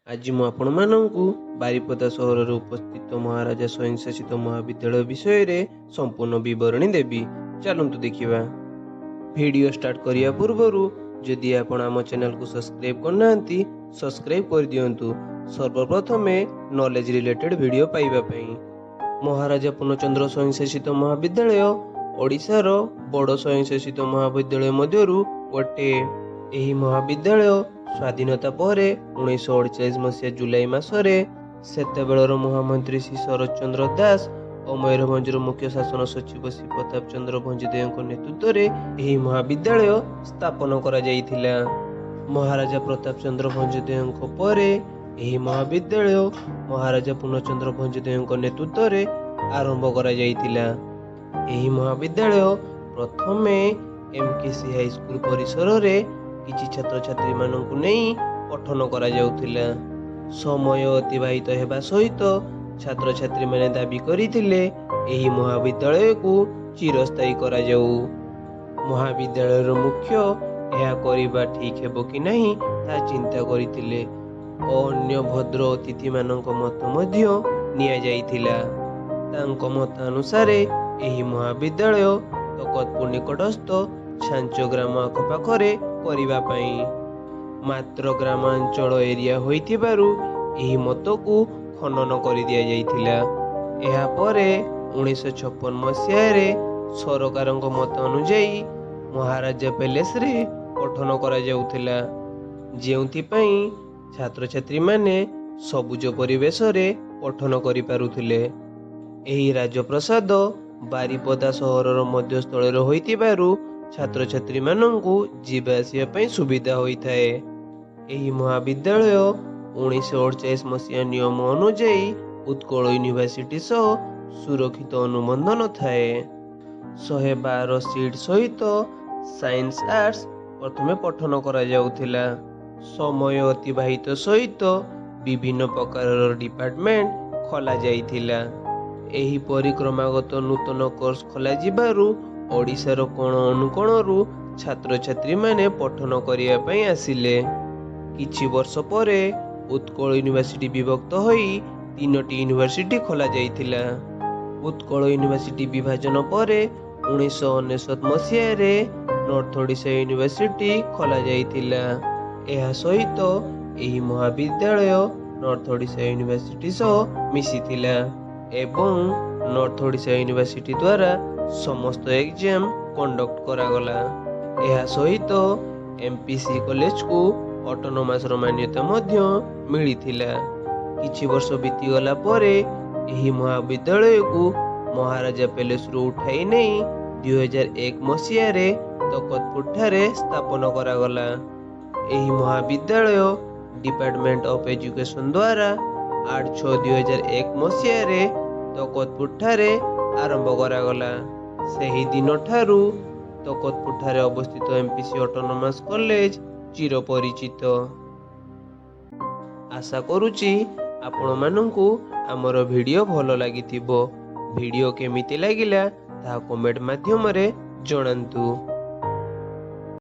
ଆଜି ମୁଁ ଆପଣମାନଙ୍କୁ ବାରିପଦା ସହରରେ ଉପସ୍ଥିତ ମହାରାଜା ସ୍ୱୟଂଶାସିତ ମହାବିଦ୍ୟାଳୟ ବିଷୟରେ ସମ୍ପୂର୍ଣ୍ଣ ବିବରଣୀ ଦେବି। ଚାଲନ୍ତୁ ଦେଖିବା। ଭିଡ଼ିଓ ଷ୍ଟାର୍ଟ କରିବା ପୂର୍ବରୁ ଯଦି ଆପଣ ଆମ ଚ୍ୟାନେଲକୁ ସବସ୍କ୍ରାଇବ୍ କରିନାହାନ୍ତି, ସବସ୍କ୍ରାଇବ୍ କରିଦିଅନ୍ତୁ ସର୍ବପ୍ରଥମେ ନଲେଜ ରିଲେଟେଡ୍ ଭିଡ଼ିଓ ପାଇବା ପାଇଁ। ମହାରାଜା ପୂର୍ଣ୍ଣଚନ୍ଦ୍ର ସ୍ୱୟଂଶାସିତ ମହାବିଦ୍ୟାଳୟ ଓଡ଼ିଶାର ବଡ଼ ସ୍ୱୟଂଶାସିତ ମହାବିଦ୍ୟାଳୟ ମଧ୍ୟରୁ ଗୋଟିଏ। ଏହି ମହାବିଦ୍ୟାଳୟ ସ୍ୱାଧୀନତା ପରେ 1948 ମସିହା ଜୁଲାଇ ମାସରେ ସେତେବେଳର ମହାମନ୍ତ୍ରୀ ଶ୍ରୀ ଶରତ ଚନ୍ଦ୍ର ଦାସ ଓ ମୟୂରଭଞ୍ଜର ମୁଖ୍ୟ ଶାସନ ସଚିବ ଶ୍ରୀ ପ୍ରତାପ ଚନ୍ଦ୍ର ଭଞ୍ଜଦେଓଙ୍କ ନେତୃତ୍ୱରେ ଏହି ମହାବିଦ୍ୟାଳୟ ସ୍ଥାପନ କରାଯାଇଥିଲା। ମହାରାଜା ପ୍ରତାପ ଚନ୍ଦ୍ର ଭଞ୍ଜଦେଓଙ୍କ ପରେ ଏହି ମହାବିଦ୍ୟାଳୟ ମହାରାଜା ପୂର୍ଣ୍ଣଚନ୍ଦ୍ର ଭଞ୍ଜଦେଓଙ୍କ ନେତୃତ୍ୱରେ ଆରମ୍ଭ କରାଯାଇଥିଲା। ଏହି ମହାବିଦ୍ୟାଳୟ ପ୍ରଥମେ ଏମ୍.କେ.ସି ହାଇସ୍କୁଲ ପରିସରରେ କିଛି ଛାତ୍ରଛାତ୍ରୀମାନଙ୍କୁ ନେଇ ପଠନ କରାଯାଉଥିଲା। ସମୟ ଅତିବାହିତ ହେବା ସହିତ ଛାତ୍ରଛାତ୍ରୀମାନେ ଦାବି କରିଥିଲେ, ଏହି ମହାବିଦ୍ୟାଳୟକୁ ଚିରସ୍ଥାୟୀ କରାଯାଉ। ମହାବିଦ୍ୟାଳୟର ମୁଖ୍ୟ ଏହା କରିବା ଠିକ୍ ହେବ କି ନାହିଁ, ତାହା ଚିନ୍ତା କରିଥିଲେ ଓ ଅନ୍ୟ ଭଦ୍ର ଅତିଥିମାନଙ୍କ ମତ ମଧ୍ୟ ନିଆଯାଇଥିଲା। ତାଙ୍କ ମତାନୁସାରେ ଏହି ମହାବିଦ୍ୟାଳୟ ତକତପୁର ନିକଟସ୍ଥ ଛାଞ୍ଚ ଗ୍ରାମ ଆଖପାଖରେ କରିବା ପାଇଁ। ମାତ୍ର ଗ୍ରାମାଞ୍ଚଳ ଏରିଆ ହୋଇଥିବାରୁ ଏହି ମତକୁ ଖଣ୍ଡନ କରିଦିଆଯାଇଥିଲା। ଏହାପରେ 1956 ମସିହାରେ ସରକାରଙ୍କ ମତ ଅନୁଯାୟୀ ମହାରାଜା ପ୍ୟାଲେସରେ ପଠନ କରାଯାଉଥିଲା, ଯେଉଁଥିପାଇଁ ଛାତ୍ରଛାତ୍ରୀମାନେ ସବୁଜ ପରିବେଶରେ ପଠନ କରିପାରୁଥିଲେ। ଏହି ରାଜପ୍ରାସାଦ ବାରିପଦା ସହରର ମଧ୍ୟସ୍ଥଳରେ ହୋଇଥିବାରୁ ଛାତ୍ରଛାତ୍ରୀମାନଙ୍କୁ ଯିବା ଆସିବା ପାଇଁ ସୁବିଧା ହୋଇଥାଏ। ଏହି ମହାବିଦ୍ୟାଳୟ 1948 ମସିହା ନିୟମ ଅନୁଯାୟୀ ଉତ୍କଳ ୟୁନିଭର୍ସିଟି ସହ ସୁରକ୍ଷିତ ଅନୁବନ୍ଧନ ଥାଏ। 112 ସିଟ୍ ସହିତ ସାଇନ୍ସ, ଆର୍ଟସ ପ୍ରଥମେ ପଠନ କରାଯାଉଥିଲା। ସମୟ ଅତିବାହିତ ସହିତ ବିଭିନ୍ନ ପ୍ରକାରର ଡିପାର୍ଟମେଣ୍ଟ ଖୋଲାଯାଇଥିଲା। ଏହିପରି କ୍ରମାଗତ ନୂତନ କୋର୍ସ ଖୋଲାଯିବାରୁ ଓଡ଼ିଶାର କୋଣ ଅନୁକୋଣରୁ ଛାତ୍ରଛାତ୍ରୀମାନେ ପଠନ କରିବା ପାଇଁ ଆସିଲେ। କିଛି ବର୍ଷ ପରେ ଉତ୍କଳ ୟୁନିଭର୍ସିଟି ବିଭକ୍ତ ହୋଇ ତିନୋଟି ୟୁନିଭର୍ସିଟି ଖୋଲାଯାଇଥିଲା। ଉତ୍କଳ ୟୁନିଭର୍ସିଟି ବିଭାଜନ ପରେ 1999 ମସିହାରେ ନର୍ଥ ଓଡ଼ିଶା ୟୁନିଭର୍ସିଟି ଖୋଲାଯାଇଥିଲା। ଏହା ସହିତ ଏହି ମହାବିଦ୍ୟାଳୟ ନର୍ଥ ଓଡ଼ିଶା ୟୁନିଭର୍ସିଟି ସହ ମିଶିଥିଲା ଏବଂ ନର୍ଥ ଓଡ଼ିଶା ୟୁନିଭର୍ସିଟି ଦ୍ୱାରା ସମସ୍ତ ଏକ୍ଜାମ କଣ୍ଡକ୍ଟ କରାଗଲା। ଏହା ସହିତ ଏମ୍.ପି.ସି କଲେଜକୁ ଅଟୋନୋମାସର ମାନ୍ୟତା ମଧ୍ୟ ମିଳିଥିଲା। କିଛି ବର୍ଷ ବିତିଗଲା ପରେ ଏହି ମହାବିଦ୍ୟାଳୟକୁ ମହାରାଜା ପ୍ୟାଲେସରୁ ଉଠାଇ ନେଇ 2001 ମସିହାରେ ତକତପୁରଠାରେ ସ୍ଥାପନ କରାଗଲା। ଏହି ମହାବିଦ୍ୟାଳୟ ଡିପାର୍ଟମେଣ୍ଟ ଅଫ୍ ଏଜୁକେସନ ଦ୍ୱାରା 8/6/2001 ମସିହାରେ ତକତପୁରଠାରେ ଆରମ୍ଭ କରାଗଲା। ସେହି ଦିନଠାରୁ ତକତପୁରଠାରେ ଅବସ୍ଥିତ ଏମ୍.ପି.ସି ଅଟୋନୋମସ୍ କଲେଜ ଚିରପରିଚିତ। ଆଶା କରୁଛି ଆପଣମାନଙ୍କୁ ଆମର ଭିଡ଼ିଓ ଭଲ ଲାଗିଥିବ। ଭିଡ଼ିଓ କେମିତି ଲାଗିଲା, ତାହା କମେଣ୍ଟ ମାଧ୍ୟମରେ ଜଣାନ୍ତୁ।